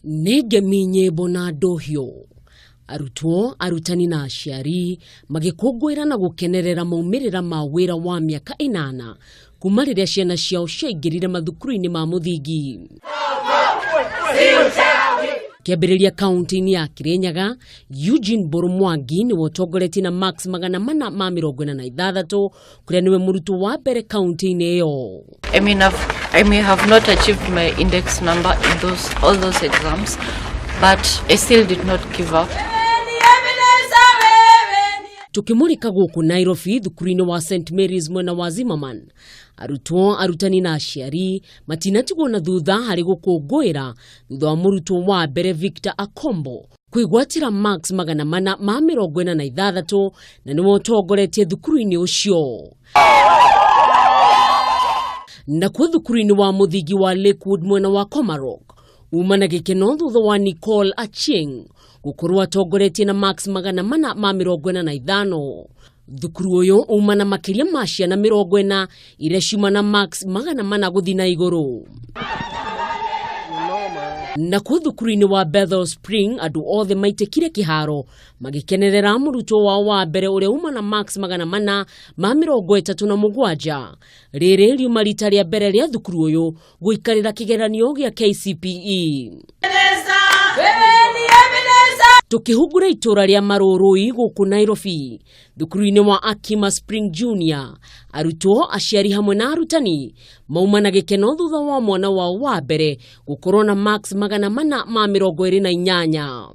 Nĩ ngemi, nyĩmbo na ndũhiũ. Arutwo, arutani na aciari magĩkũngũĩra na gũkenerera maumĩrĩra ma wĩra wa mĩaka ĩnana kuma rĩrĩa ciana ciao ciaingĩrire mathukuru-inĩ ma mũthingi. Kĩambĩrĩria kaunti-inĩ ya Kirinyaga, Eugene Mbũrũ Mwangi nĩwe ũtongoretie na marks 446 kũrĩa nĩwe mũrutwo wa mbere kaunti-inĩ ĩyo. I mean, I may have not achieved my index number in all those exams, but I still did not give up. Tukimurika gũkũ Nairobi thukuru-inĩ wa St Mary's mwena wa Zimmerman, arutwo, arutani na aciari matinatigwo na thutha harĩ gũkũngũĩra thutha wa mũrutwo wa mbere Victor Akombo kwĩgwatĩra marks 446 na nĩwe ũtongoretie thukuru-inĩ ũcio. Nakuo thukuru-inĩ wa mũthingi wa Lakewood mwena wa Komarok uma na gĩkeno thutha wa Nicole Achieng gũkorwo atongoretie na marks 445. Thukuru ũyũ uma na makĩria ma ciana 40 iria ciuma na marks 400 gũthiĩ na igũrũ. Nakuo thukuru-inĩ wa Bethel Spring andũ othe maitĩkire kĩharo magĩkenerera mũrutwo wao wa mbere ũrĩa uma na marks 437. Rĩrĩ riuma rita rĩa mbere rĩa thukuru ũyũ gũikarĩra kĩgeranio gĩa KCPE. Tukĩhungura itũra rĩa Marũrũi gũkũ Nairobi, thukuru-inĩ wa Akima Spring Junior, arutwo, aciari hamwe na arutani mauma na gĩkeno thutha wa mwana wao wa mbere gũkorwo na marks 428.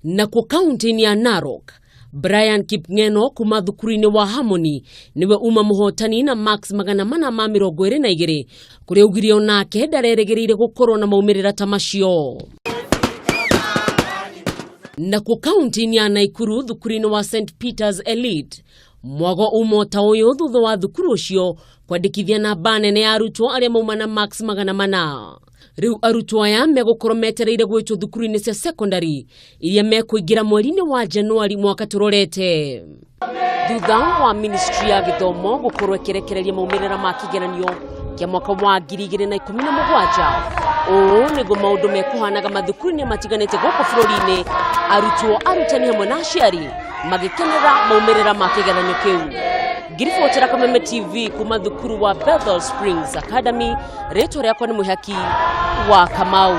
Nakuo kaunti-inĩ ya Narok, Brian Kipngeno kuma thukuru-inĩ wa Harmony niwe uma mũhotani na marks 422, kũrĩa augire onake ndarerĩgĩrĩire gũkorwo na maumĩrĩra ta macio. Nakuo kaunti-inĩ ya Naikuru thukuru-inĩ wa St Peters Elite, mwago uma ta ũyũ thutha wa thukuru ũcio kwandĩkithia namba nene ya arutwo arĩa mauma na marks 400. Rĩu arutwo aya megũkorwo metereire gwĩtwo thukuru-inĩ cia secondary iria mekũingĩra mweri-inĩ wa Januari mwaka tũrorete. Thutha wa ministry ya gĩthomo gũkorwo ĩkĩrekereria maumĩrĩra ma kĩgeranio kĩa mwaka wa 2017, ũũ nĩguo maũndũ mekũhanaga mathukuru-inĩ matiganĩte gũkũ bũrũri-inĩ, arutwo, arutani hamwe na aciari magĩkenera maumĩrĩra ma kĩgeranio kĩu. Ngiribotera Kameme TV kuma thukuru wa Bethel Springs Academy, rĩtwa rĩakwa nĩ Mwĩhaki wa Kamau.